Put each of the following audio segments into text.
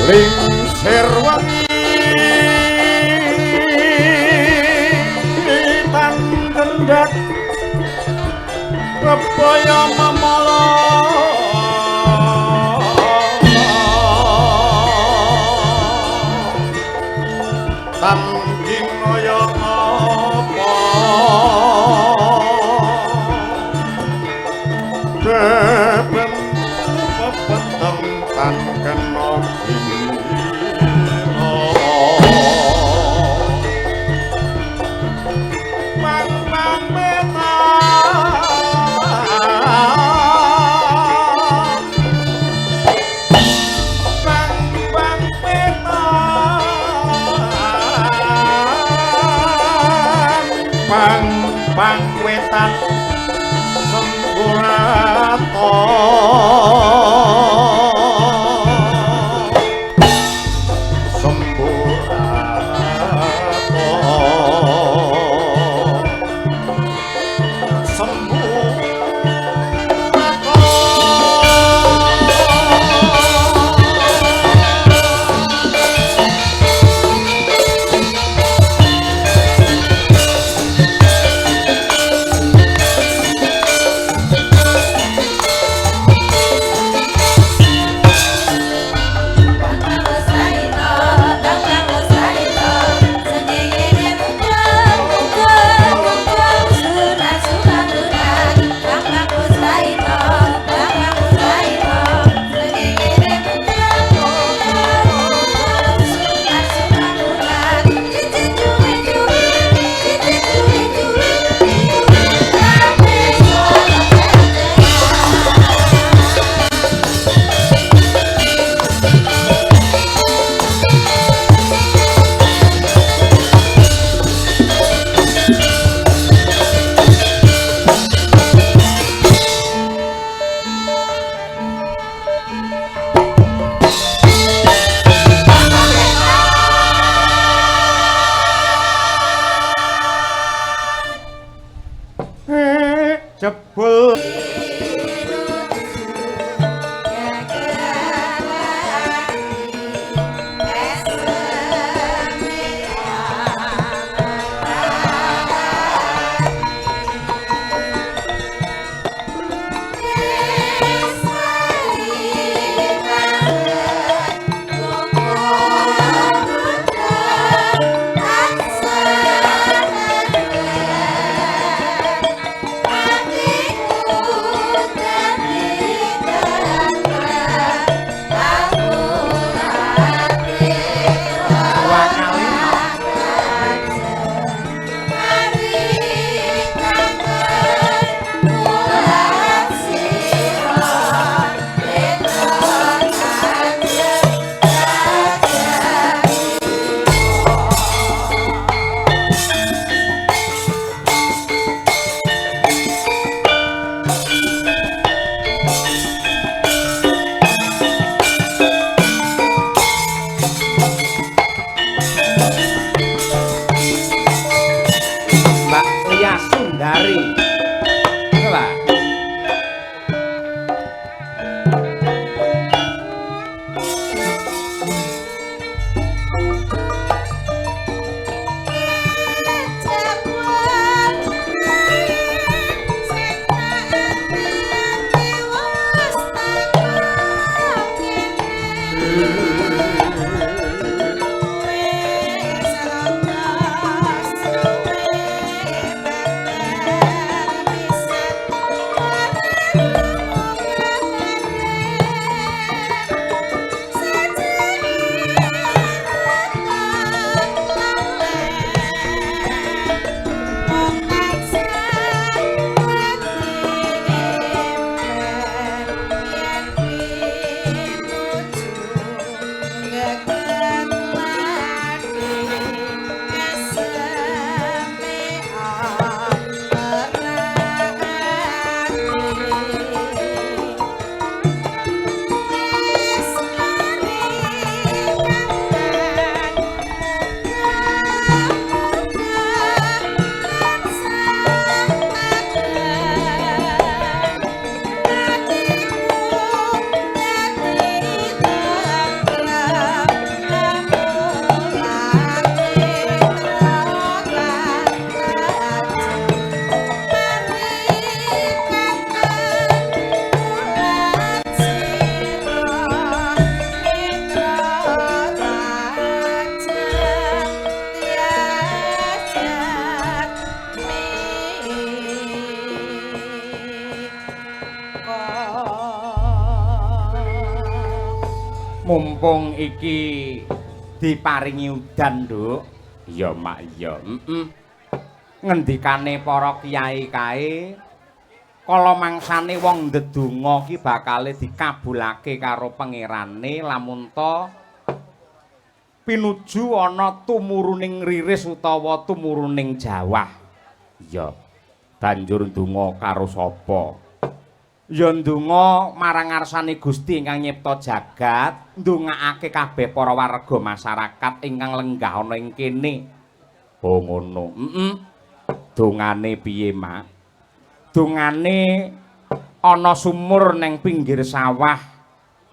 Lingsir wengi tan kendhat kebaya memala tan kinaya ngapa beben pepeteng tan kena gina pang pang wetan pang pang wetan pang pang wetan sempurata. Mumpung iki diparingi udan, Nduk. Iya, Mak, iya. Heeh. Ngendikane para kiai kae, kala mangsane wong ndedonga ki bakale dikabulake karo pangerane lamun ta pinuju ana tumuruning riris utawa tumuruning jawah. Iya. Banjur ndonga karo sapa? Ya ndonga marang ngarsane Gusti ingkang nyipta jagat, ndongaake kabeh para warga masyarakat ingkang lenggah ana ing kene. Oh ngono. Heeh. Dongane piye, Mak? Dongane ana sumur neng pinggir sawah.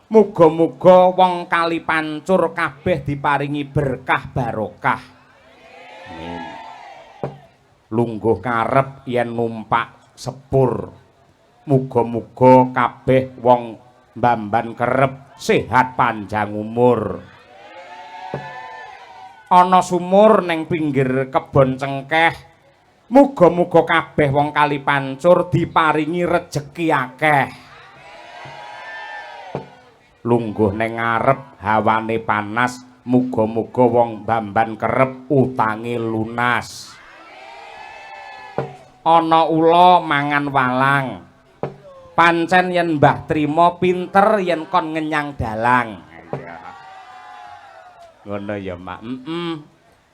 Muga-muga wong Kali Pancur kabeh diparingi berkah barokah. Amin. Lungguh ngarep yen numpak sepur. Muga-muga kabeh wong Bamban Kerep sehat panjang umur. Ana sumur neng pinggir kebon cengkeh. Muga-muga kabeh wong Kali Pancur diparingi rejeki akeh. Lungguh neng ngarep hawane panas, muga-muga wong Bamban Kerep utange lunas. Ana ula mangan walang. Pancen yen Mbah Trima pinter yen kon ngenyang dalang. Iya. Ngono ya, Mak. Heeh.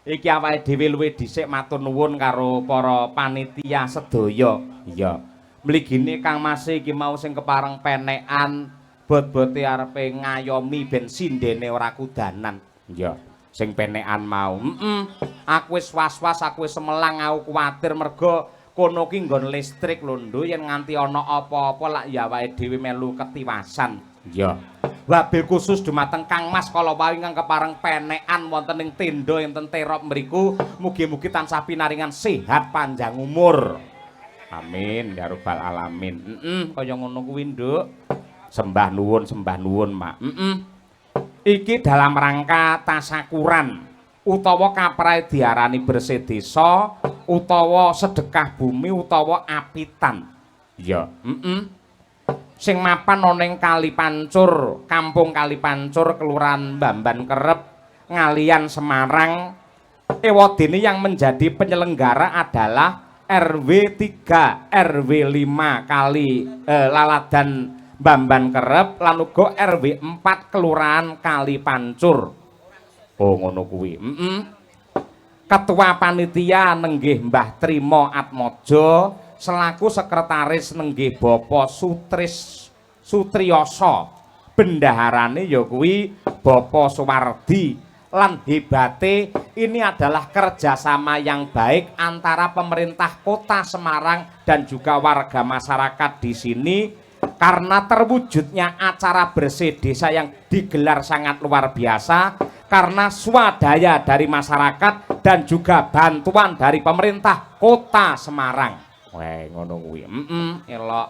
Iki awake dhewe luwih dhisik matur nuwun karo para panitia sedaya. Iya. Mligine Kang Mas iki mau sing kepareng penekan bot-bote arepe ngayomi ben sindene ora kudanan. Iya. Sing penekan mau. Heeh. Aku wis was-was, aku wis semelang, aku kuwatir mergo kono ki nggon listrik lho, Nduk, yen nganti ana apa-apa lak ya awake dhewe melu ketiwasan. Iya. Wabil khusus dumateng Kang Mas kala wau ingkang kepareng penekan wonten ing tenda enten terop mriku, mugi-mugi tansah pinaringan sehat panjang umur. Amin ya rabbal alamin. Heeh, kaya ngono kuwi, Nduk. Sembah nuwun, sembah nuwun, Mak. Heeh. Iki dalam rangka tasakuran utawa kaprahe diarani bersih desa utawa sedekah bumi utawa apitan. Iya, heeh. Sing mapan ana ing Kali Pancur, Kampung Kali Pancur, Kelurahan Bamban Kerep, Ngaliyan Semarang. Ewadene yang menjadi penyelenggara adalah RW 3, RW 5 Kali Laladan Bamban Kerep lan uga RW 4 Kelurahan Kali Pancur. Oh ngono kuwi. Heeh. Ketua panitia nenggih Mbah Trima Atmojo, selaku sekretaris nenggih Bapak Sutris Sutriyoso. Bendaharane ya kuwi Bapak Suwardi. Lan hebate ini adalah kerjasama yang baik antara pemerintah kota Semarang dan juga warga masyarakat di sini karena terwujudnya acara bersih desa yang digelar sangat luar biasa karena swadaya dari masyarakat dan juga bantuan dari pemerintah kota Semarang. Weh, ngono kuwi. Heeh, elok.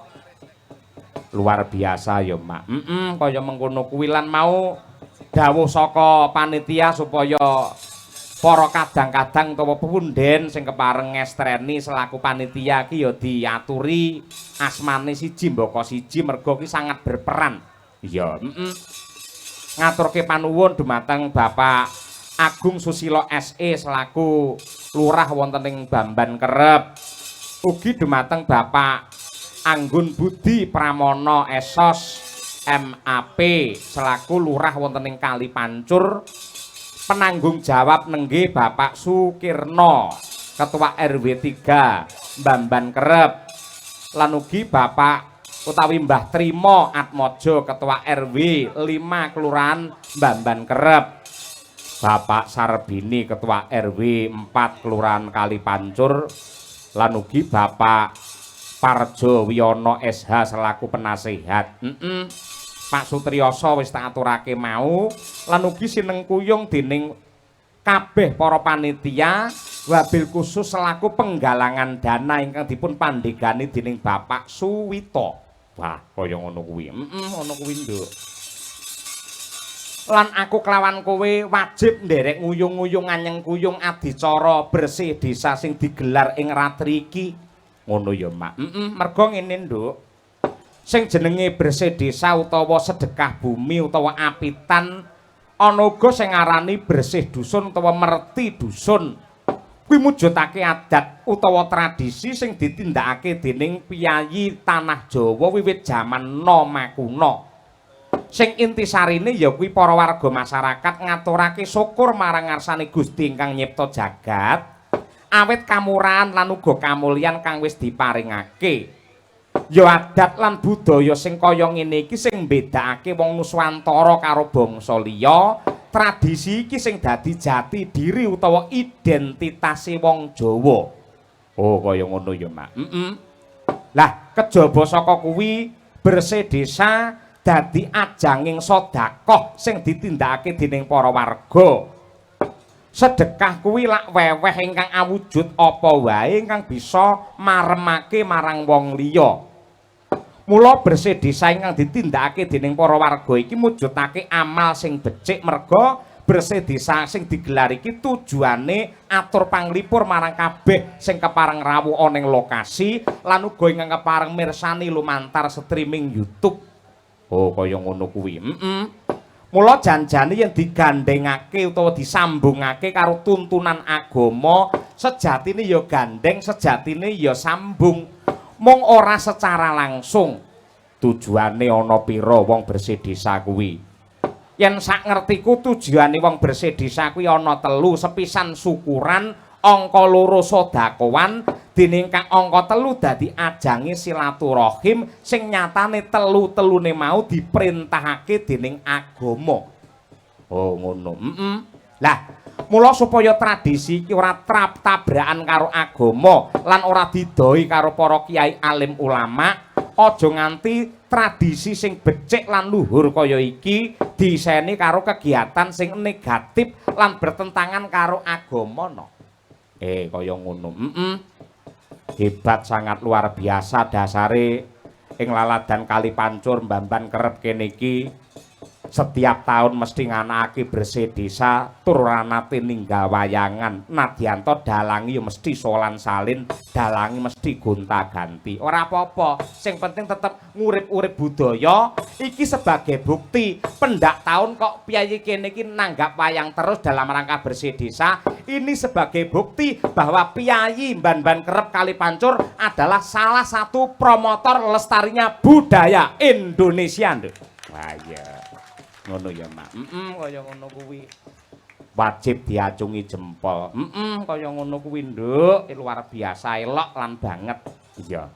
Luar biasa ya, Mak. Heeh, kaya mengkono kuwi lan mau dawuh saka panitia supaya para kadang-kadang utawa pepunden sing kepareng ngestreni selaku panitia ki ya diaturi asmane siji mbaka siji mergo ki sangat berperan. Iya, heeh. Ngaturke panuwun dumateng Bapak Agung Susilo SE selaku lurah wonten ing Bamban Kerep. Ugi dumateng Bapak Anggun Budi Pramono Esos MAP selaku lurah wonten ing Kali Pancur. Penanggung jawab nenggih Bapak Sukirno, Ketua RW 3 Bamban Kerep. Lan ugi Bapak utawi Mbah Trimo Atmojo, Ketua RW 5 Kelurahan Bamban Kerep. Bapak Sarbini, Ketua RW 4 Kelurahan Kali Pancur, lan ugi Bapak Parjo Wiyono SH selaku penasehat. Pak Sutriyoso wis tak aturake mau, lan ugi sinengkuyung dening kabeh para panitia wabil khusus selaku penggalangan dana ingkang dipun pandegani dening Bapak Suwito. Wah, kaya ngono kuwi. Heeh, ngono kuwi, Nduk. Lan aku kelawan kowe wajib nderek nguyung-nguyung anyeng kuyung adicara bersih desa sing digelar ing ratri iki. Ngono ya, Mak. Heeh, mergo ngene, Nduk. Sing jenenge bersih desa utawa sedekah bumi utawa apitan, ana uga sing ngarani bersih dusun utawa merti dusun. Kuwi mujudake adat utawa tradisi sing ditindakake dening piyayi tanah Jawa wiwit jaman Nomakuna. Sing intisarine ya kuwi para warga masyarakat ngaturake syukur marang ngarsane Gusti ingkang nyipta jagat awit kamurahan lan uga kamulyan kang wis diparingake. Ya adat lan budaya sing kaya ngene iki sing mbedakake wong Nuswantara karo bangsa liya. Tradisi iki sing dadi jati diri utawa identitase wong Jawa. Oh, kaya ngono ya, Mak. Heeh. Lah, kejaba saka kuwi bersih desa dadi ajanging sedekah sing ditindakake dening para warga. Sedekah kuwi lak weweh ingkang awujud apa wae ingkang bisa maremake marang wong liya. Mula bersih desa ingkang ditindakake dening para warga iki mujudake amal sing becik, merga bersih desa sing digelar iki tujuane atur panglipur marang kabeh sing kepareng rawuh ana ing lokasi lan uga ingkang kepareng mirsani lumantar streaming YouTube. Oh, kaya ngono kuwi. Heeh. Mula janjane yen digandhengake utawa disambungake karo tuntunan agama, sejatine ya gandheng, sejatine ya sambung. Mung ora secara langsung. Tujuane ana pira wong bersih desa kuwi? Yen sak ngertiku tujuane wong bersih desa kuwi ana telu, sepisan syukuran, angka loro sedekahan, dening kang angka telu dadi ajange silaturahim sing nyatane telu-telune mau diperintahake dening agama. Oh, ngono. Heeh. Lah, mula supaya tradisi iki ora trap tabrakan karo agama lan ora didoi karo para kiai alim ulama, aja nganti tradisi sing becik lan luhur kaya iki diseni karo kegiatan sing negatif lan bertentangan karo agama no. Kaya ngono. Heeh. Hebat, sangat luar biasa dasare ing laladan Kali Pancur Mbamban kerep kene iki setiap tahun mesti nganakake bersih desa tur ora nate ninggal wayangan. Nadyanto dalangi ya mesti solan salin, dalangi mesti gonta-ganti. Ora apa-apa, sing penting tetep ngurip-urip budaya. Iki sebagai bukti pendak tahun kok piyayi kene iki nanggap wayang terus dalam rangka bersih desa. Ini sebagai bukti bahwa piyayi Mban-Mban Kerep Kali Pancur adalah salah satu promotor lestarinya budaya Indonesia, Nduk. Wah iya. Ngono ya, Mak. Heeh, kaya ngono kuwi. Wajib diacungi jempol. Heeh, kaya ngono kuwi, Nduk. Luar biasa elok lan banget. Iya.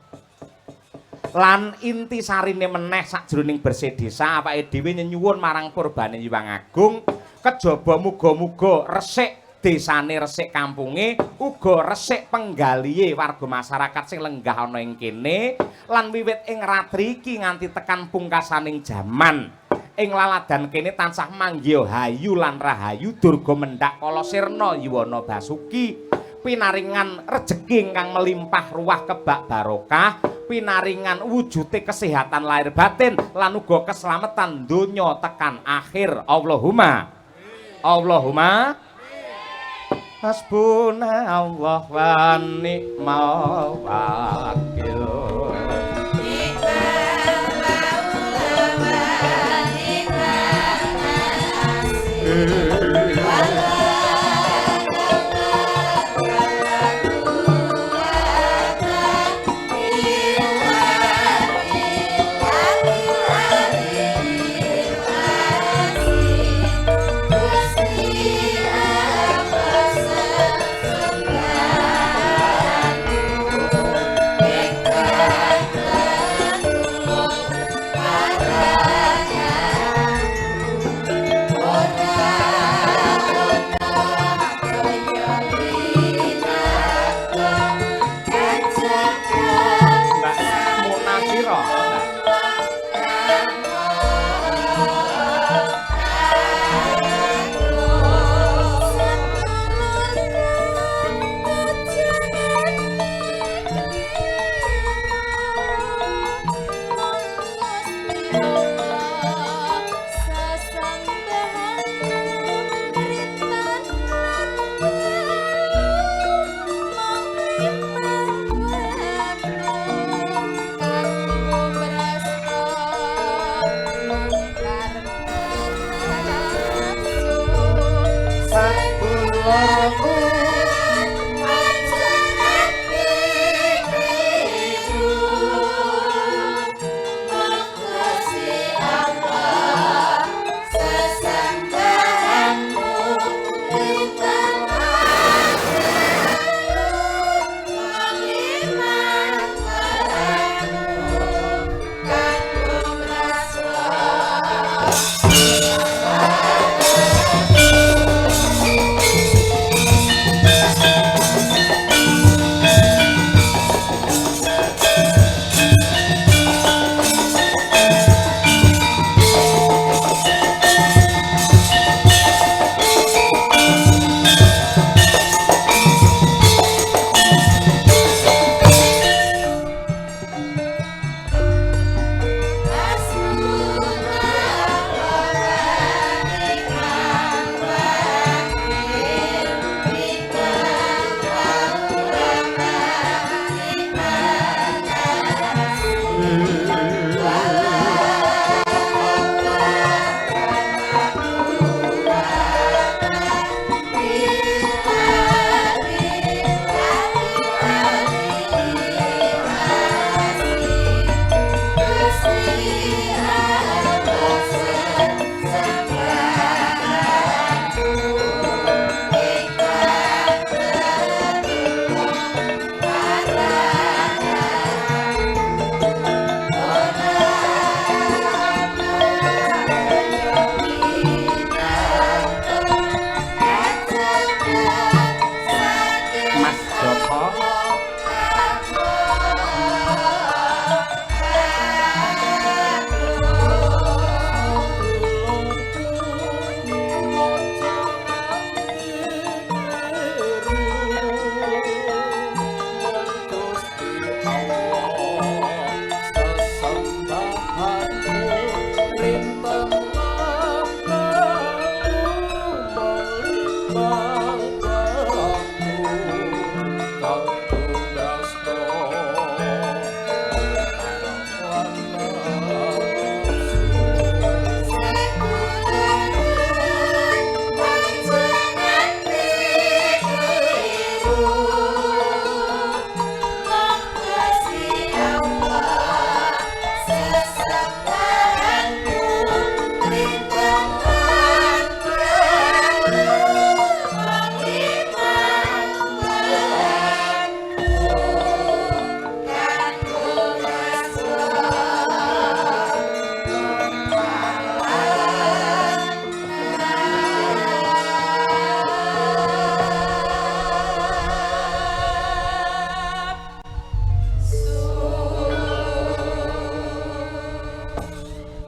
Lan intisarine meneh sakjroning bersih desa awake dhewe nyenyuwun marang purbane Hyang Agung, kejaba muga-muga resik desane, resik kampunge, uga resik penggalihe warga masyarakat sing lenggah ana ing kene lan wiwit ing ratri iki nganti tekan pungkasaning jaman. Ing laladan kene tansah manggiha hayu lan rahayu, durga mendhak kala sirna yuwana basuki, pinaringan rejeki ingkang melimpah ruah kebak barokah, pinaringan wujute kesehatan lahir batin lan uga keselamatan donya tekan akhir. Allahumma Allahumma hasbuna Allah wa ni'mal wakil.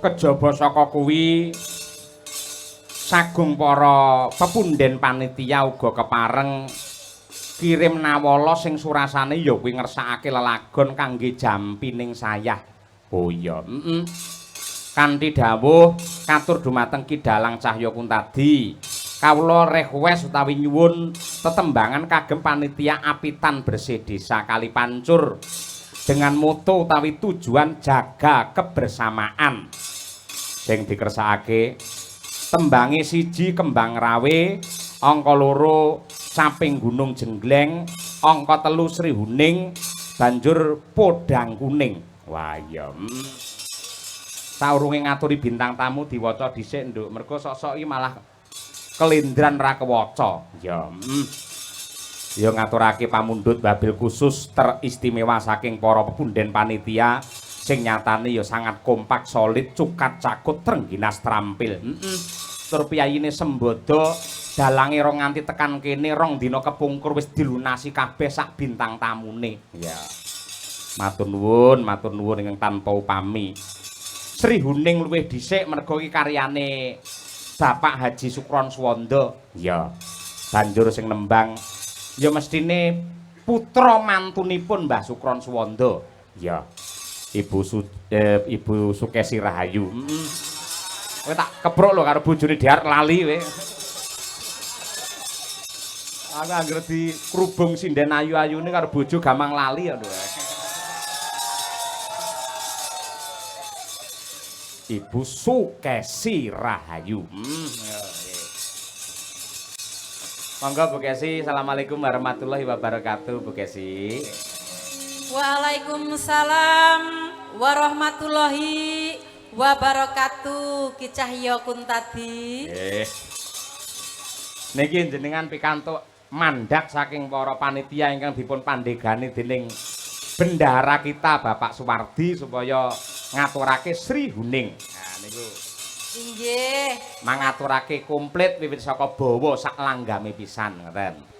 Kejaba saka kuwi sagung para pepunden panitia uga kepareng kirim nawala sing surasane ya kuwi ngersakake lelagon kangge jampining sayah. Oh iya, heeh. Kanthi dawuh katur dumateng Ki Dalang Cahya Kuntadi, kawula request utawi nyuwun tetembangan kagem panitia Apitan Bersih Desa Kalipancur dengan moto utawi tujuan jaga kebersamaan. Sing dikersakake tembange siji Kembang Rawe, angka 2 Caping Gunung Jenggleng, angka 3 Sri Huning, banjur Podang Kuning. Wah iya. Saurunge ngaturi bintang tamu diwaca dhisik, Nduk. Mergo sok-sok iki malah kelindran ra kewaca. Ya. Ya ngaturake pamundhut wabil khusus teristimewa saking para pepunden panitia sing nyatane ya sangat kompak, solid, cukat cakut, trengginas trampil. Tur piyayine sembodo dalange rong nganti tekan kene rong dina kepungkur wis dilunasi kabeh sak bintang tamune. Ya. Matur nuwun ingkang tanpa upami. Sri Huning luwih dhisik mergo iki karyane Bapak Haji Sukron Suwondo. Ya. Banjur sing nembang ya mestine putra mantunipun Mbah Sukron Suwondo. Ya. Ibu Sukesi Rahayu. Kowe tak keprok lho karo bojone Diar lali kowe. Aku anggere dikrubung sinden ayu-ayune karo bojo gamang lali ya lho. Ibu Sukesi Rahayu. Monggo Bu Kesi, assalamualaikum warahmatullahi wabarakatuh Bu Kesi. Waalaikumsalam warahmatullahi wabarakatuh Ki Cahya Kuntadi. Nggih. Niki jenengan pikantuk mandat saking para panitia ingkang dipun pandhegani dening bendahara kita Bapak Suwardi supaya ngaturake Sri Huning. Nah niku. Inggih. Mangaturake komplit wiwit saka bawa sak langgame pisan ngoten.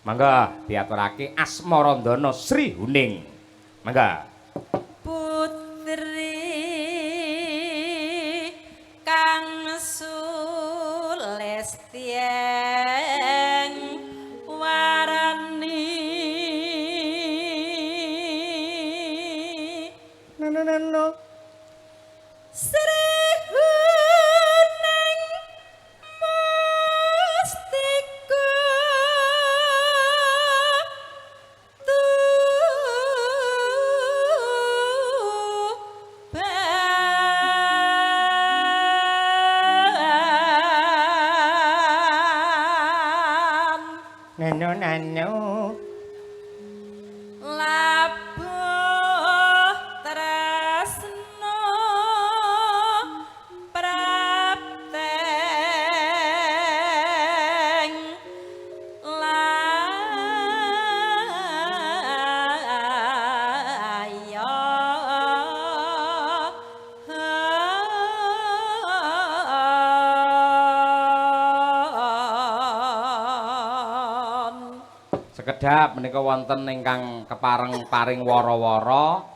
Mangga diaturake Asmarandana Sri Huning. Mangga. Putri kang sulestyeng warani. No no no no. Sri Huning mustika Tuban. Nano nano. Labuh tresno prapteng layo Sekedhap menika wonten ingkang kepareng paring wara-wara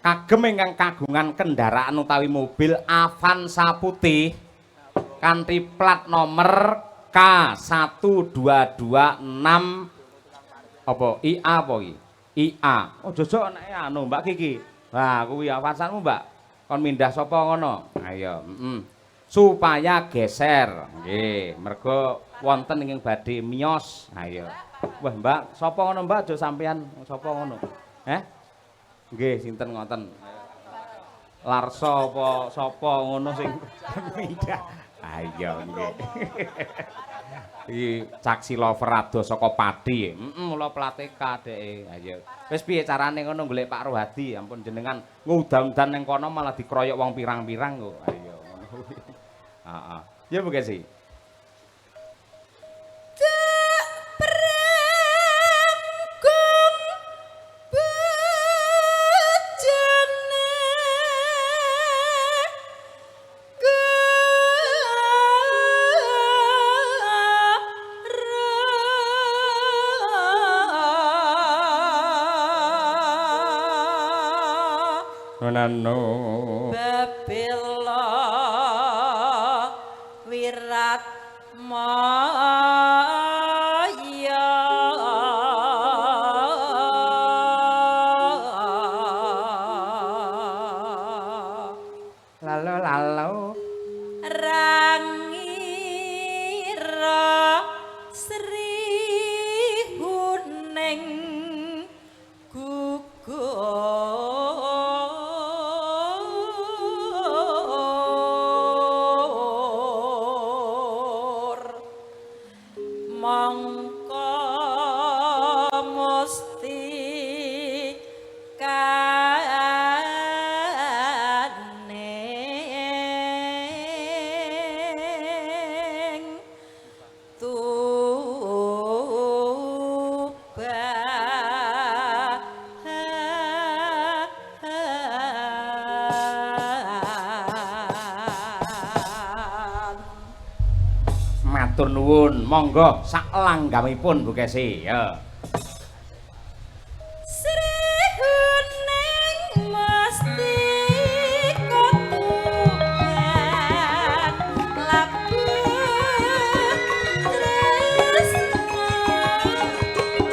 kagem ingkang kagungan kendaraan utawi mobil Avanza putih kanthi plat nomor K1226 apa IA apa iki? IA. Oh jojok nek anu Mbak Kiki. Lah kuwi awasanmu, Mbak. Kon mindah sapa ngono? Ayo, heeh. Supaya geser. Nggih, mergo wonten ingkang badhe miyos. Ayo. Wah, Mbak, sapa ngono, Mbak? Aja sampean sapa ngono. Heh? Nggih, sinten ngoten? Larso apa sapa ngono sing mindah. Ayo nggih. Iki Caksi Lover adoh saka Pati. Heeh, mula plate K dheke. Ayo. Wis piye carane ngono golek Pak Rohadi? Ampun jenengan ngudan-udan ning kono malah dikroyok wong pirang-pirang kok. Ayo ngono kuwi. Heeh. Ya Bu Kesi. Nano Babela wirat maya lalo lalo rangira sri huning gugur mongko musti kaning tuban. Matur nuwun, monggo sak langgamipun Bu Kesi. Ya. Sri huning mesti kotuban labuh tresna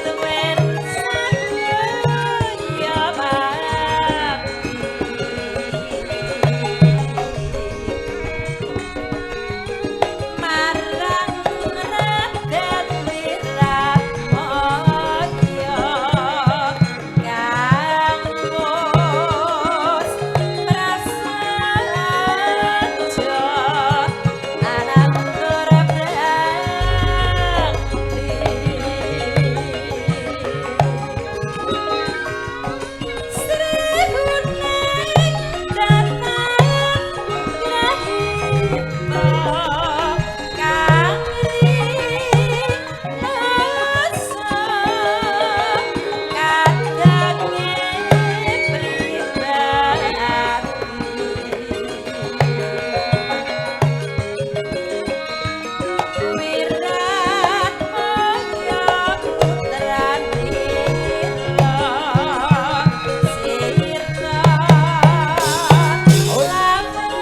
tuwen saya mati marang Raden Wiratmaya kang wus prasaja anantur brakti. Sri huning datan grahita kang rinasa kadange pribadi. Wiratmaya putranira sirta lawe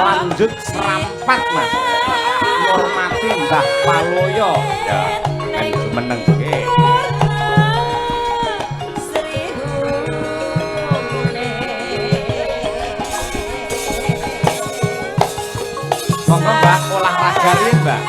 Lanjut serampat Mas. Ngurmati Mbah Paloyo. Ya, kan jumeneng nggih. Monggo Mbah olahraga riyin, Mbah.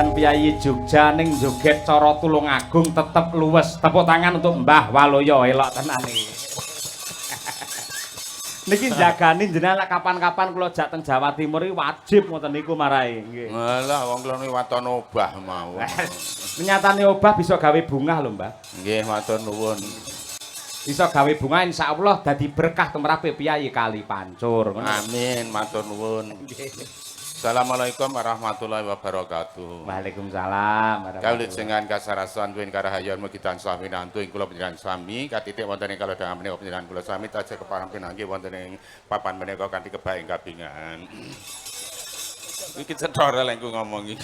Sanadyan piyayi Jogja ning joget cara Tulungagung tetep luwes. Tepuk tangan untuk Mbah Waloyo, elok tenan iki. Niki jagani jenengan lek kapan-kapan kula jak teng Jawa Timur iki wajib ngoten niku marai nggih. Alah wong kula niku waton obah mawon. Nyatane obah bisa gawe bungah lho, Mbah. Nggih, matur nuwun. Bisa gawe bunga insyaallah dadi berkah tumrape piyayi Kali Pancur. Ngono. Amin, matur nuwun. Assalamualaikum warahmatullahi wabarakatuh. Waalaikumsalam. Kawulajengan kasarasan tuwin karahayon mugi tansah winantu ing kula panjenengan sami katitik wonten ing kalodhangan menika panjenengan kula sami tansah kepareng pinanggih wonten ing papan menika kanthi kebak ing kabingan. Iki cetha lek ku ngomong iki.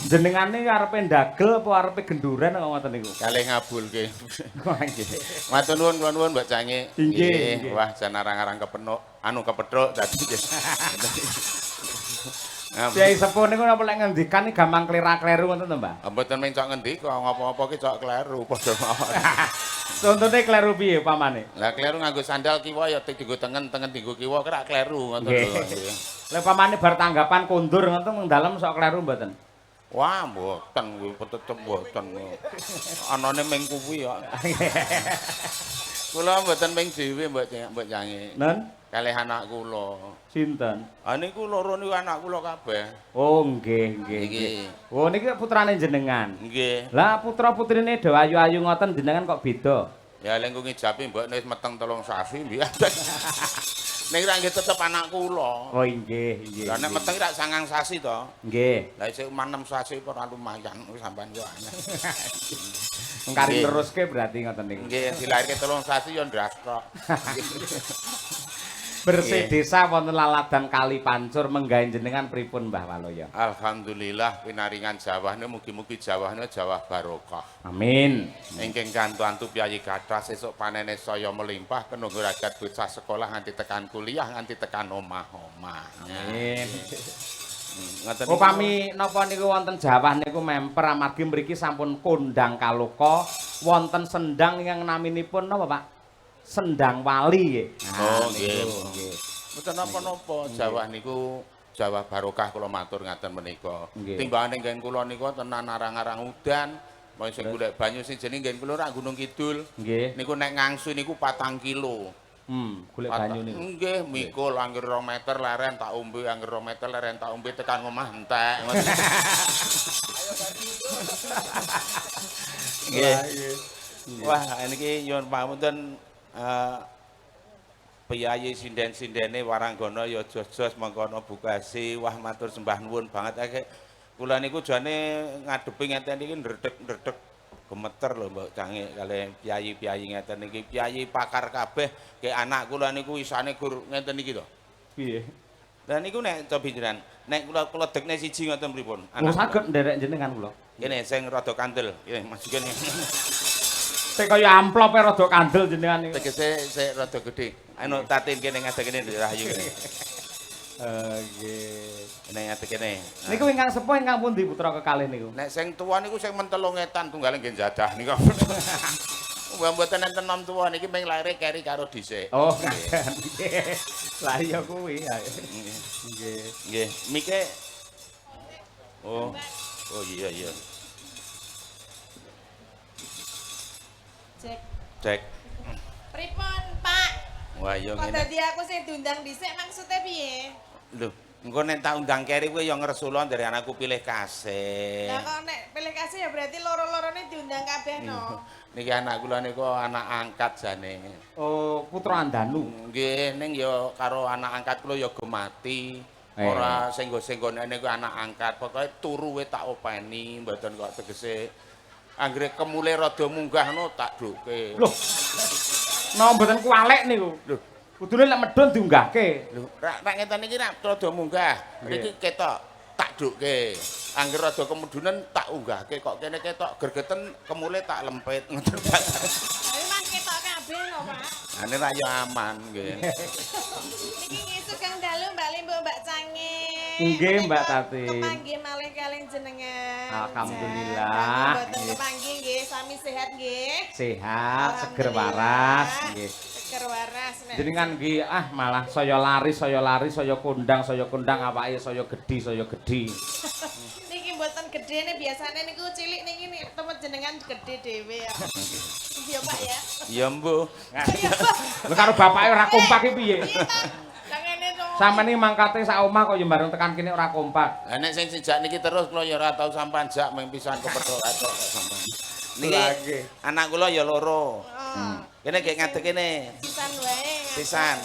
Jenengane arepe ndagel apa arepe genduren kok ngoten niku? Kalih ngabulke. Wah nggih. Matur nuwun, kula nuwun Mbak Cange. Inggih. Wah, jan arang-arang kepenuk, anu kepethuk tadi nggih. Kiai sepuh niku napa lek ngendikan iki gampang klera-kleru ngoten to, Mbah? Mboten mung cok ngendika, ngopo-ngopo ki cok kleru padha mawon. Contone kleru piye pamane? Lah kleru nganggo sandal kiwa ya dienggo tengen, tengen dienggo kiwa kerak kleru ngoten lho. Lah pamane bar tanggapan kondur ngoten mung dalem sok kleru mboten? Wah, mboten kuwi tetep mboten. Anane ming kuwi kok. Kula mboten ming dhewe Mbok Cange. Nen? Kalih anak kula. Sinten? Ah niku loro niku anak kula kabeh. Oh nggih, nggih. Nggih. Oh niki putrane jenengan. Nggih. Lah putra-putrine do ayu-ayu ngoten jenengan kok beda? Ya lek ku ngijapi mbok wis meteng 3 sasi nggih. Ning ra nggih tetep anak kula. Oh nggih, nggih. Lah nek meteng rak 9 sasi to. Nggih. Lah isih 6 sasi ora lumayan sampean yo aneh. Kari teruske berarti ngoten niku. Nggih, dilairke 3 sasi yo ndras tok. Bersih desa wonten laladan Kali Pancur menggawe jenengan pripun Mbah Waloyo? Alhamdulillah pinaringan jawahne mugi-mugi jawahne jawah barokah. Amin. Ingkang kantu-antu piyayi kathah sesuk panene saya melimpah kenunggu rakyat bocah sekolah nganti tekan kuliah nganti tekan omah-omah. Amin. Ngoten niku. Upami napa niku wonten jawah niku memper amargi mriki sampun kondang kaloka wonten sendang ingkang naminipun napa Pak? Sendang Wali nggih. Oh nggih. Mboten napa-napa jawah niku jawah barokah kula matur ngaten menika. Timbangane nggen kula niku tenan arang-arang udan, mong sing golek banyu sing jenenge nggen kula rak Gunung Kidul. Nggih. Niku nek ngangsu niku 4 kilo. Golek banyu niku. Nggih, mikul angger 2 meter leren tak ombe, angger 2 meter leren tak ombe tekan omah entek. Nggih. Wah, niki nyuwun pamunten piyayi sinden-sindene waranggana ya jos-jos mengkono bukasi. Wah matur sembah nuwun banget. Kula niku jane ngadepi ngeten iki ndredeg-ndredeg gemeter lho Mbok Cange kalih piyayi-piyayi ngeten iki. Piyayi pakar kabeh ke anak kula niku isane gur ngeten iki to. Piye? Lah niku nek cobi jenengan, nek kula kula dekne siji ngoten pripun? Anak saged nderek jenengan kula. Kene sing rada kandel. Kene maju kene. Sik kaya amplope rada kandel jenengan niku. Tegese sik rada gedhe. Anu tatin kene ngadeg kene Nduk Rahayu kene. Nggih. Kene ngadeg kene. Niku ingkang sepuh ingkang pundi putra kekalih niku? Nek sing tuwa niku sing mentelung etan tunggale nggih jadah niku. Mbah mboten enten nom tuwa niki ming laire keri karo dhisik. Oh, nggih. Lah iya kuwi. Nggih. Nggih, mike. Oh. Oh iya iya. Cek. Cek. Pripun, Pak? Wah, iya ngene. Kok dadi aku sing diundang dhisik maksude piye? Lho, engko nek tak undang keri kowe ya ngresula dari anakku pilih kasih. Lah kok nek pilih kasih ya berarti loro-lorone diundang kabeh no. Niki anak kula niku anak angkat jane. Oh, putra Andanu. Nggih, ning ya karo anak angkat kula ya gemati. Ora senggo-senggone niku anak angkat, pokoke turu we tak openi, mboten kok tegese anggere kemule rada munggah ngono tak duke. Lho. Napa mboten kuwalek niku? Lho, kudune lek medhun diunggahke. Lho, rak ngeten iki rak rada munggah. Niki ketok tak duke. Angger rada kemudunen tak unggahke kok kene ketok gregeten kemule tak lempit ngoten. Tapi man ketok kabeh lho, Pak. Ane ra yo aman nggih. Niki nggih sugeng dalu Mbak Limbo, Mbak Cange. Nggih, Mbak Tatin. Kepanggih malih kalih jenengan. Alhamdulillah. Mboten kepanggih nggih, sami sehat nggih. Sehat, seger waras nggih. Seger waras nek. Jenengan nggih ah malah saya lari, saya lari, saya kondang, saya kondang awake saya gedhi, saya gedhi. Niki mboten gedhe gedene biasane niku cilik niki nek temen jenengan gede dhewe ya. Iya Pak ya. Ya mbuh. Iya Pak. Lho karo bapake ora kompak iki piye? Iya ta. Lah ngene to. Sampeyan iki mangkate sak omah kok ya bareng tekan kene ora kompak. Lah nek sing sejak niki terus kula ya ora tau sampean jak mung pisan kepethuk atok sampean. Niki Lah, nggih. anak kula ya loro. Heeh. Kene gek ngadeg kene. Pisan wae. Pisan.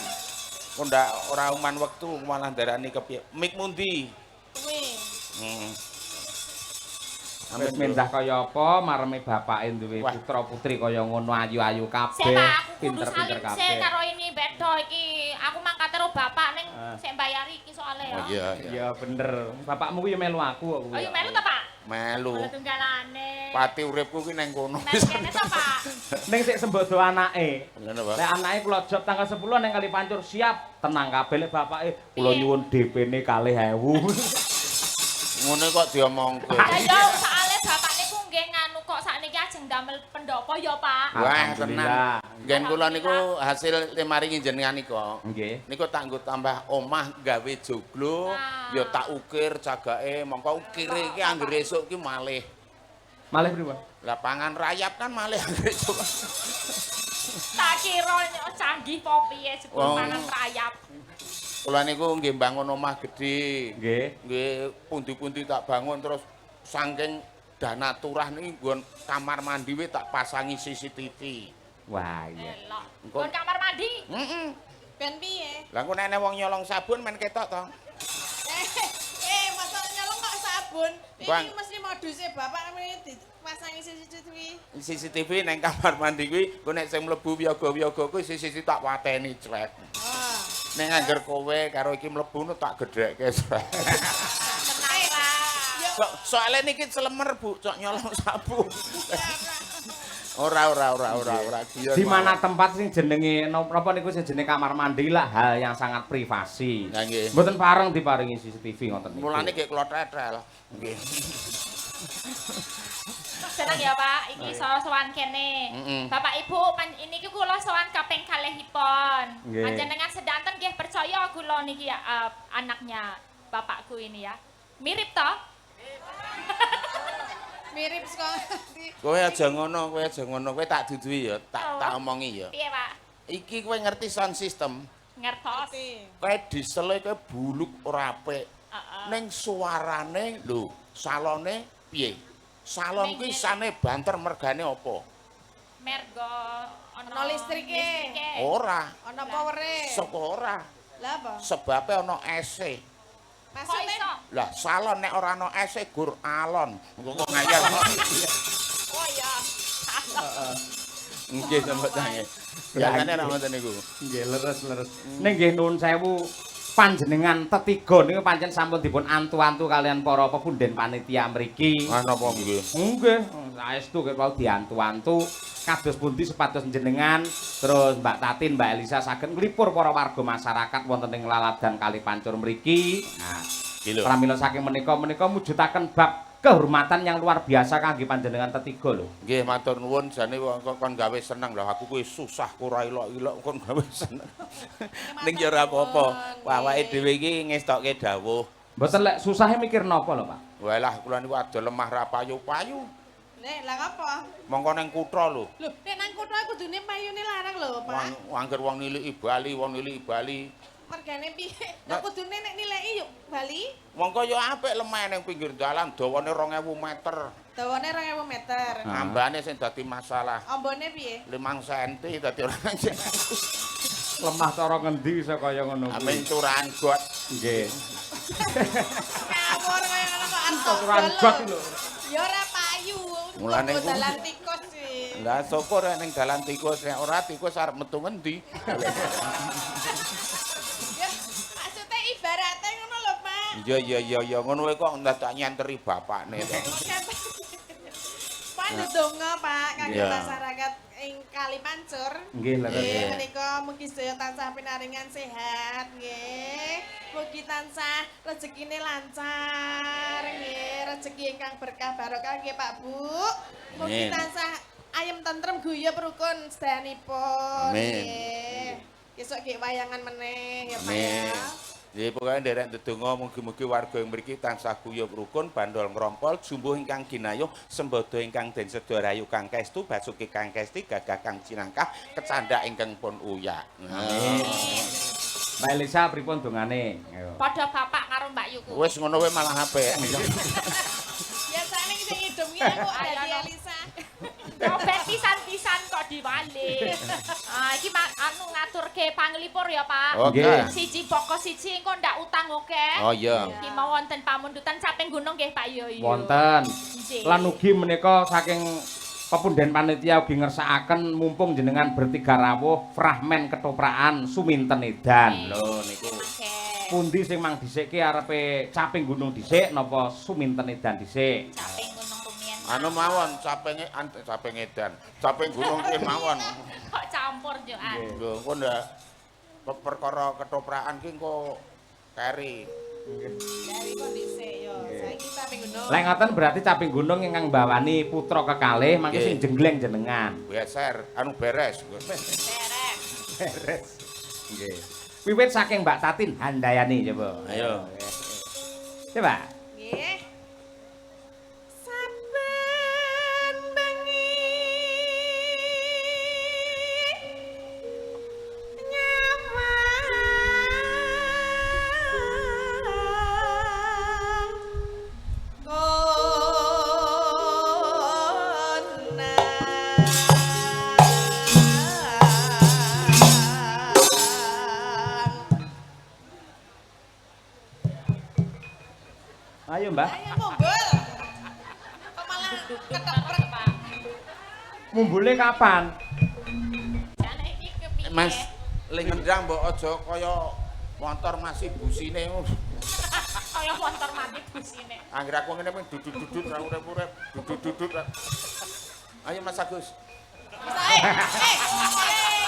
Kok ndak ora uman wektu malah ndarani kepiye. Mik mundi? Kuwi. Wis mendah kaya apa mareme bapake duwe Wah. putra-putri kaya ngono ayu-ayu Sik kabeh, Pak, aku kudu pinter-pinter salim sik kabeh. karo ini bedo iki. Aku mangkate karo bapak ning Ah. sik mbayari iki soalnya ya. Oh iya iya. Iya bener. Bapakmu ku ya melu aku kok kuwi. Oh iya melu ta, Pak? Melu. Kalau tunggalane. Pati uripku ki neng kono. Melu kene ta, Pak? Ning sik sembodo anake. Ngono, Pak. Lek anake kula job tanggal 10 ning Kali Pancur siap, tenang kabeh lek bapake kula Piye? nyuwun DP-ne 2.000. Ngono kok diomongke. Lah ya soalnya bapak niku nggih nganu kok sakniki ajeng damel pendopo ya, Pak. Wah, tenan. Alhamdulillah. Nggen kula niku hasil maringi jenengan nika. Nggih. Niku tak nggo tambah omah gawe joglo, Wah. ya tak ukir jagake, mongko ukire iki anggere esuk ki malih. Malih pripun? Lah pangan rayap kan malih anggere esuk. Tak kira canggih po piye jebul Wong. pangan rayap. Kula niku nggih bangun omah gedhe. Nggih. Nggih pundi-pundi tak bangun terus saking dana turah niki nggon kamar mandi we tak pasangi CCTV. Wah, iya. Elok. Engko- Nggon kamar mandi. Heeh. Ben piye? Lah engko nek ana wong nyolong sabun men ketok to. Eh, masa nyolong kok sabun? Bang. Ini mesti modusnya bapak ini dipasangi CCTV. CCTV neng kamar mandi kuwi engko nek sing mlebu wiyaga-wiyaga kuwi CCTV tak wateni clek. Oh. Ning angger kowe karo iki mlebu no tak gedhekke clek. Tenang, Pak. Yo, Soale niki celemer Bu, cok nyolong sabun. Ora ora ora ora ora guyon. Di mana tempat sing jenenge napa niku sing jenenge kamar mandi lah hal yang sangat privasi. Lah nggih. Mboten pareng diparingi CCTV ngoten niku. Mulane nggih kula tetel. Nggih. Seneng ya Pak, iki iso sowan kene. Bapak Ibu, ini iki kula sowan kaping kalihipun. Nggih. Panjenengan sedanten nggih percaya kula niki ya, anaknya bapakku ini ya. Mirip toh? Mirip sekali. Kowe aja ngono, kowe aja ngono, kowe tak duduhi ya, tak Oh. tak omongi ya. Piye, Pak? Iki kowe ngerti sound system, Ngertos. kowe diesele kowe buluk ora apik. Heeh. Ning suarane lho, salone piye? Salon kuwi Ning- sane banter mergane apa? Mergo ana Ana listrike. listrike. Ora, Ana powere. saka ora. Lah apa? Sebabe ana ese. Kok Maksudnya iso? Lah salon nek ora ana ese gur alon. Engko kok ngayal. Oh iya. Nggih sampe tange. Biasane ora ngoten niku. Nggih, leres-leres. Ning nggih nuwun sewu panjenengan tetiga niku pancen sampun dipun antu-antu kalian para pepunden panitia mriki. Ah napa nggih? Nggih, saestu kok wau diantu-antu kados pundi supados jenengan terus Mbak Tatin, Mbak Elisa saged nglipur para warga masyarakat wonten ing Laladan Kali Pancur mriki. Nah, Iki lho. pramila saking menika menika mujudaken bab kehormatan yang luar biasa kangge panjenengan tetiga lho. Nggih matur nuwun jane wong kok kon gawe seneng lho aku kuwi susah ora ilok-ilok kon gawe seneng. Ning ya ora apa-apa. Awake dhewe iki ngestokke dawuh. Mboten lek susahe mikir napa lho, Pak? Walah kula niku adol lemah ra payu-payu. Nek lah apa? Mongko nang kutha lho. Lho, nek nang kutha kudune payune larang lho, Pak. Wong angger wong niliki Bali, wong niliki Bali. Mergane piye? Lah kudune nek nileki yuk Bali, Mongko ya apik lemah ning pinggir dalan dawane 2000 meter. dawane 2000 meter. Ah. Ambane sing dadi masalah. Ambone piye? 5 cm dadi ora. Lemah cara ngendi iso kaya ngono kuwi. Amin curahan got. Nggih. Ngawur kaya ngono kok arep Curahan got lho. Ya ora payu. Mulane Tunggu ku- dalan tikus sih. Lah syukur ning dalan tikus nek ora tikus arep metu ngendi. Ya maksudnya ibaratnya ngono lho, Pak. Iya iya iya iya ngono wae kok ndadak nyenteri bapakne to. Pak ndonga Pak kangge Iya. masyarakat ing Kali Pancur. Nggih, leres. Nggih, menika mugi sedaya tansah pinaringan sehat nggih. Mugi tansah rezekine lancar nggih, rezeki ingkang berkah barokah nggih Pak Bu. Mugi Amin. tansah ayem tentrem guyub rukun sedayanipun Amin. nggih. Besok nggih wayangan meneh ya Pak Amin. ya. Nggih, pokoke nderek ndedonga mugi-mugi warga ing mriki tansah guyub rukun, bandol ngrompol, jumbuh ingkang ginayuh, sembada ingkang den seda rayu kang kaestu, basuki kang kesti, gagah kang cinangkah, kecandak ingkang pun uyak. Amin. Mbak Elisa pripun dongane? Ayo. Padha bapak karo Mbak Yuku. Wis ngono wae malah apik. Biasane sing ngidum ki aku dadi Elisa. Robet pisan-pisan kok diwalik. Ah, iki anu ngaturke panglipur ya, Pak. Oke. Nggih. Siji pokok siji engko ndak utang oke. Oh iya. Iki mau wonten pamundutan caping gunung nggih Pak yo. Wonten. Nggih. Lan ugi menika saking pepunden panitia ugi ngersakaken mumpung jenengan bertiga rawuh fragmen ketoprakan Suminten Edan. Lho niku. Oke. Pundi sing mang dhisikke arepe caping gunung dhisik napa Suminten Edan dhisik? Caping gunung rumiyin. Anu mawon capinge caping edan. Caping gunung ki mawon. Kok campur yo an. Lho engko ndak perkara ketoprakan ki engko keri. Dari kondisi yo. Saiki caping gunung. Lek ngoten berarti caping gunung ingkang mbawani putra kekalih mangke Nggih. sing jengleng jenengan. Beser, anu beres. Beres. Beres. Nggih. Wiwit saking Mbak Tatin Handayani coba. Ayo. Coba. Nggih. Saben bengi nyawang konang. Ayo Mbak. Ayo mumbul. Kok malah ketepret, Pak. Mumbule kapan? Jane iki kepiye? Mas, le ngendang mbok aja kaya motor masih busine. Kaya motor mati busine. Angger aku ngene mung dudut-dudut ra urip-urip, dudut-dudut. Ayo Mas Agus. Mas,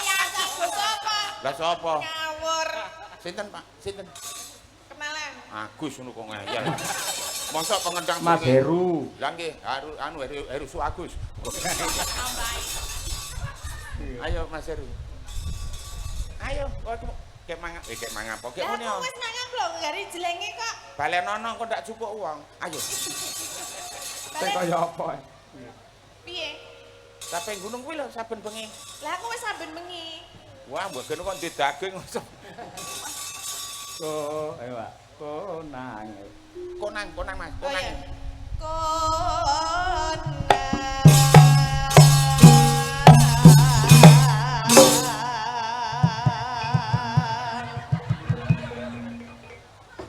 ya Agus apa? Lah sapa? Ngawur. Sinten, Pak? Sinten? Kenalan. Agus ngono kok ngeyel. Mosok pengendang Mas jenenge- Heru. Lah nggih, Haru anu Heru, Heru Su Agus. Tambahi. Ayo Mas Heru. Ayo, kok kek mangan, kek mangan apa? Kek Lah muni. aku wis mangan lho, gari jelenge kok. Balenono kok ndak cukup uang. Ayo. Sing Balen kaya apa? piye? Saben gunung kuwi lho saben bengi. Lah aku wis saben bengi. Wah, mbok kene kok ndek daging. Ko, ayo Pak. Konang. Konang, konang Mas, Oh konang. iya. Konang.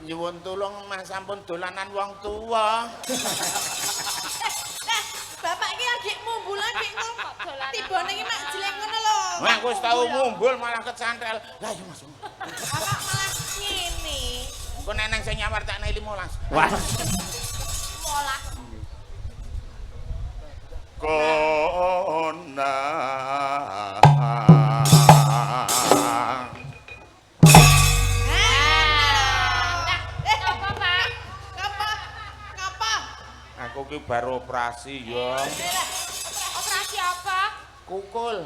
Nyuwun tulung Mas sampun dolanan wong tuwa. Lah, bapak iki lagi mumbulan dik Kok dolanan Tibone iki mak jeleng ngono lho. Wah, aku wis tau mumbul malah kecantel. Lah iya Mas. Bapak malah ngene. Engko neneng sing nyawar tak 15. Wah. Molah. Konang. Nah, apa Pak? Ngapa? Ngapa? Aku ki baru operasi ya. Lah, Operasi apa? Kukul.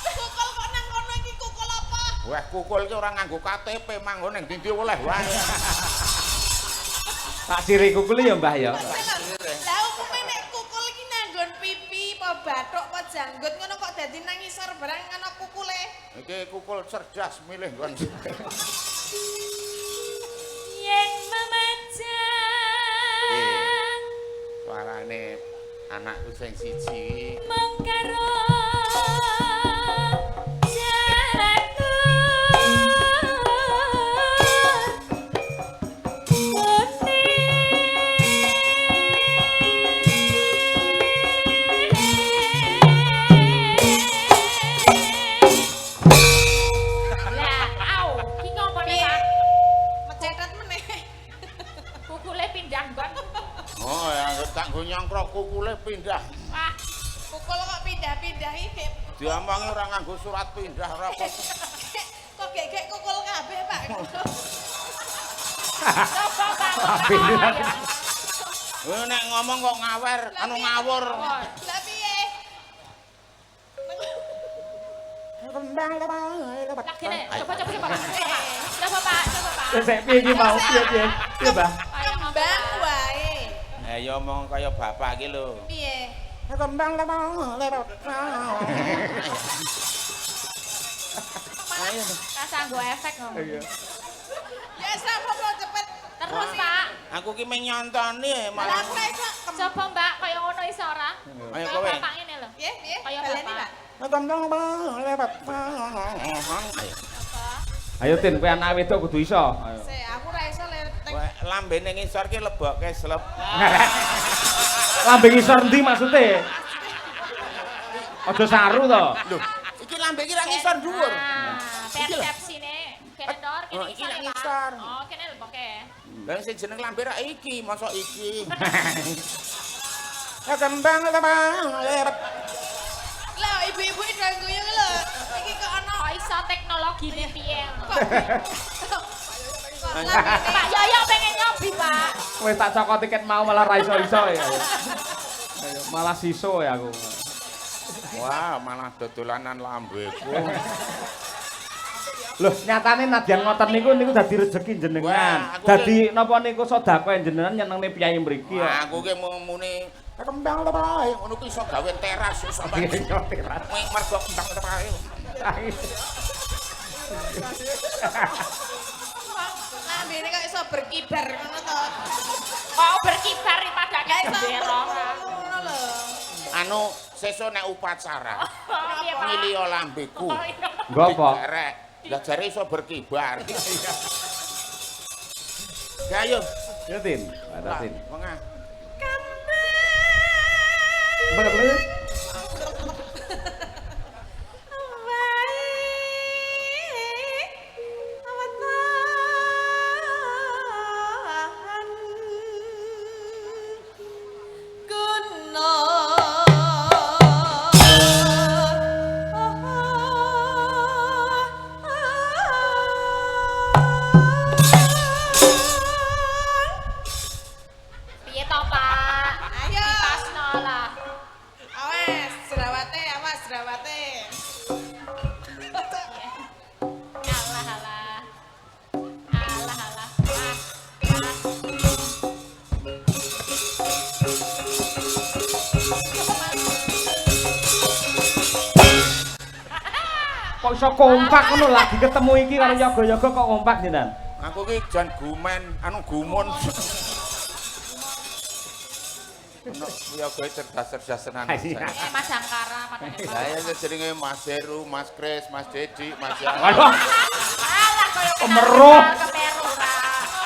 Kukul kok nang kono iki kukul apa? Wah, kukul ki ora nganggo KTP, manggon ning ndi oleh wae. Tak siri kukul ya Mbah ya. Lah umume nek kukul iki nanggon pipi apa bathuk apa janggut ngono kok dadi nang ngisor barang ngono kukule. Iki kukul cerdas milih nggon. Yen memajang Suarane anakku sing siji. mung karo janur kuning. Lah, au, ki ngopo nek Pak? Mecetet meneh. Kukule pindah nggon. Oh, ya tak nggo nyongkrok kukule pindah. Wah, Kukul kok pindah-pindah iki. Diomongi ora nganggo surat pindah ora apa. Kok gek-gek kukul kabeh, Pak. coba Pak. Pindah. Eh nek ngomong kok ngawer, anu ngawur. Lah piye? Lah kene, coba coba coba. Coba. Coba Pak, coba Pak. Sik piye iki mau? Piye piye? Piye, Mbah? Kembang wae. Eh ya omong kaya bapak iki lho. Piye? Kembang lemong lerot. Ayo. Rasa nggo efek ngomong. Iya. Ya wis apa cepet. Terus Pak. Aku ki mung nyontoni Lah malah. aku ra iso. Coba Mbak kaya ngono iso ora? Ayo Kaya kowe. bapak ngene lho. Piye piye? Kaya Baleni, bapak. Pak. Kembang lemong lerot. Coba. Ayo Tin, kowe anak wedok kudu iso. Ayo. Sik, aku ra iso tek. Kowe lambene ngisor ki lebokke slep. Lambe ngisor ndi maksude? Aja saru to. Lho, iki lambe iki ra ngisor dhuwur. Ah, persepsine kene ndor, kene Oh, iki ngisor ra ya, Pak. ngisor. Oh, kene leboke. Lah sing jeneng lambe ra iki, mosok iki. Ya kembang lemong lerot. Lho, ibu-ibu do guyu ki lho. Iki kok ana Kok iso teknologine piye? kok kok lambene Pak Yoyo pengen nyobi, Pak. Wis tak cokot tiket mau malah ra iso-iso ya. Ayo, malah siso ya aku. Wah, malah dodolanan lambeku. Loh, nyatane nadyan ngoten niku niku dadi rejeki jenengan. Wah, aku Dadi napa niku sedekah jenengan nyenengne piyai mriki ya. Wah, aku ki mung muni kembang lepae ngono ki iso gawe teras iso Iya, teras. Ming mergo kembang lepae. Lambene kok iso berkibar ngono to. Kok berkibar padake Gak iso gendera. ngono lho. Anu sesuk nek upacara Oh, piye, Pak? milih lambeku. Oh, iya. Nggo apa? Dijarek. Lah jare iso berkibar. Ya ayo. Ya Tin, ada Tin. Wengah. Bener bener. Piye to, Pak? Ayo. Dipasno lah. Awas, jerawate, awas jerawate. Alah alah. Alah alah. Ah, ah. Kok iso kompak ngono lagi ketemu iki karo yoga-yoga kok kompak jenengan? Aku ki jan gumen, anu gumun. Ono yoga cerdas-cerdas tenan. Iya. Eh, Mas Angkara padake Lah Pak. ya jenenge Mas Heru, Mas Kris, Mas Dedi, Mas Yan. Waduh. Alah koyo Kemeruh. Kemeruh ra.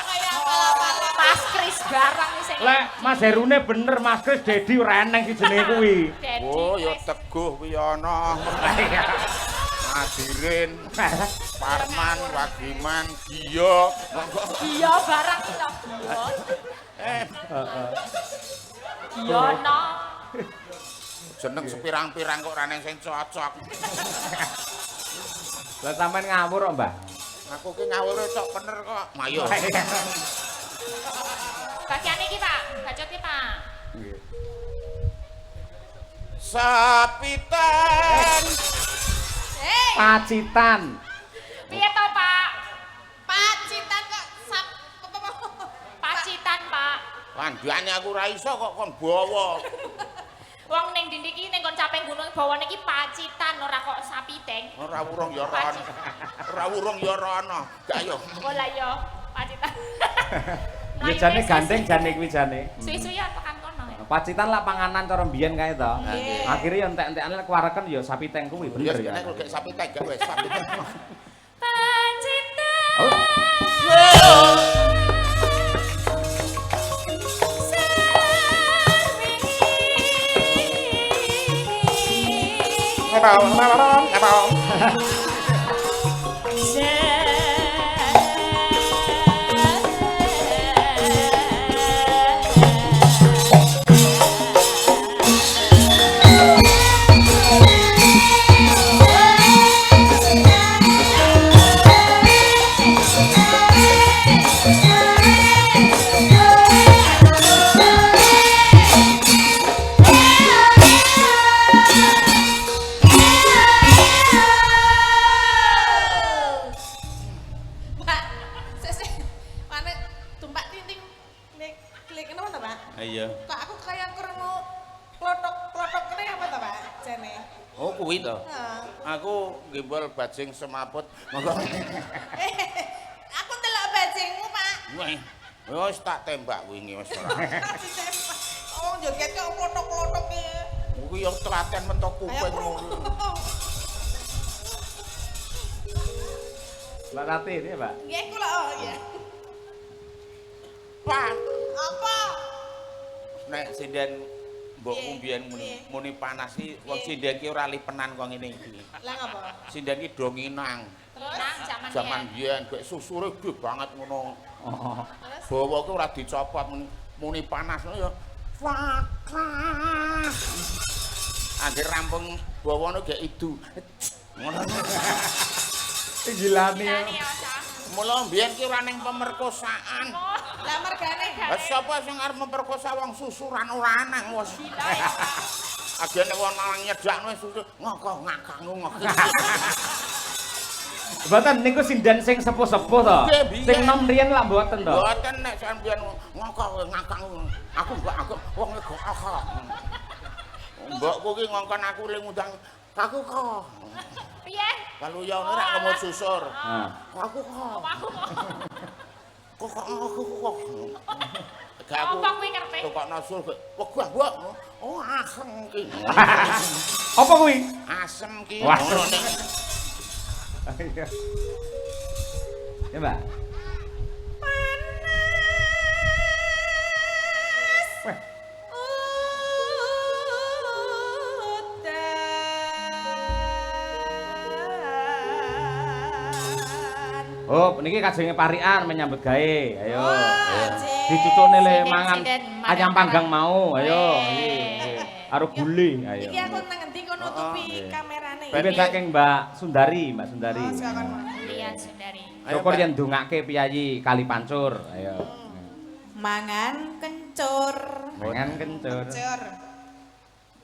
Kaya apal-apalan. Mas Kris barang sing. Lek Mas Herune bener, Mas Kris Dedi ora eneng sing jenenge kuwi. Dedi. Oh, ya Kris. Teguh kuwi ana. Ngadirin, Parman, Wagiman, Giyo. Monggo. Iya barang iki lho. Eh, Heeh. Giyono. jeneng sepirang-pirang kok ora neng sing cocok. Lah sampean ngawur kok, Mbah. Aku ki ngawur cok bener kok. Mayo. Bagian iki, Pak. Bacot iki, Pak. Nggih. Sapitan. Hei, Pacitan. Piye to, Pak? Pacitan kok sap Pacitan, Pak. Kandhane aku ora iso kok kon bawa. Wong ning dindi iki ning kon caping gunung bawane iki Pacitan ora kok sapiteng. Ora wurung ya ora ana. Ora wurung ya ora ana. Gak yo. Oh lah yo, Pacitan. Ya jane gandeng jane kuwi jane. Suwi-suwi ya tekan kono ya. Pacitan lah panganan cara mbiyen kae to. Nggih. Akhire ya entek-entekane lek kuwareken ya sapi teng kuwi Ya bener ya. nek kok sapi teng gak wis sapi teng. Pacitan. Oh. Yeah. jane. Oh kuwi to. Heeh. Aku gembol bajing semaput. Monggo. Aku ndelok bajingmu, Pak. Wih, wis tak tembak wingi wis ora. Ditembak. Oh, joget kok klotok-klotok iki. Kuwi yo telaten mentok Ayo kuping. krungu. Mbak Rati ini ya, Mbak. Nggih kula oh iya. Pak, Apa? nek sinden mbokmu Piye? mbiyen muni, Piye? muni panas iki wong Piye? sinden ki ora lipenan kok ngene iki. Lah ngapa? Sinden ki do nginang. Terus? Nang jaman Jaman biyen gek susure gede banget ngono. Oh. Terus? Bawa ki ora dicopot muni, muni panas ngono ya. Panas. Angger rampung bawane gek idu. Ngono. Gilani. Gilani ya, Cah. Mula mbiyen ki ora ning pemerkosaan. Oh, Lah mergane. Lah sapa sing arep memperkosa wong susuran ora anang wis. Gila ya, Pak. Agene wong lanang nyedakno susu ngoko ngakang ngoko. Mboten niku sinden sing sepuh-sepuh to. Nggih, biyen. Sing nom riyen lak mboten to. Mboten nek sampeyan ngoko ngakang aku mbok aku wong kok aku. Mbokku ki ngongkon aku le ngundang aku kok. Piye? Kaluyone rak kemut susur. Nah. Aku kok. Aku kok. Kok kok aku kok. Gak aku. Apa kuwi karepe? Tukokno sul kok. Wegah mbok. Oh asem ki. Apa kuwi? Asem ki. Wah. Ngono nek. Iya. Ya, Mbak. Panas. Weh. Udan. Oh, niki kajenge parikan menyambut gawe. Ayo. Oh, Ayo. jek. Dicucukne le Sinden, mangan sinden, mangan ayam panggang mau. Ayo. Weh. Iki, iki. Karo gule, ayo. Iki aku nang ngendi kok nutupi Oh, kamerane. Iki saking Mbak Sundari, Mbak Sundari. Oh, silakan. Iya, Sundari. Ayo, Syukur Mbak. yen ndongake piyayi Kali Pancur. Ayo. Mangan kencur Mangan kencur. kencur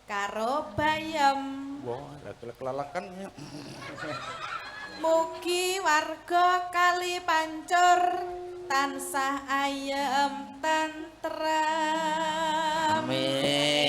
karo bayam. Wah, lek kelelekan. Mugi warga Kali Pancur tansah ayem tentrem. Amin.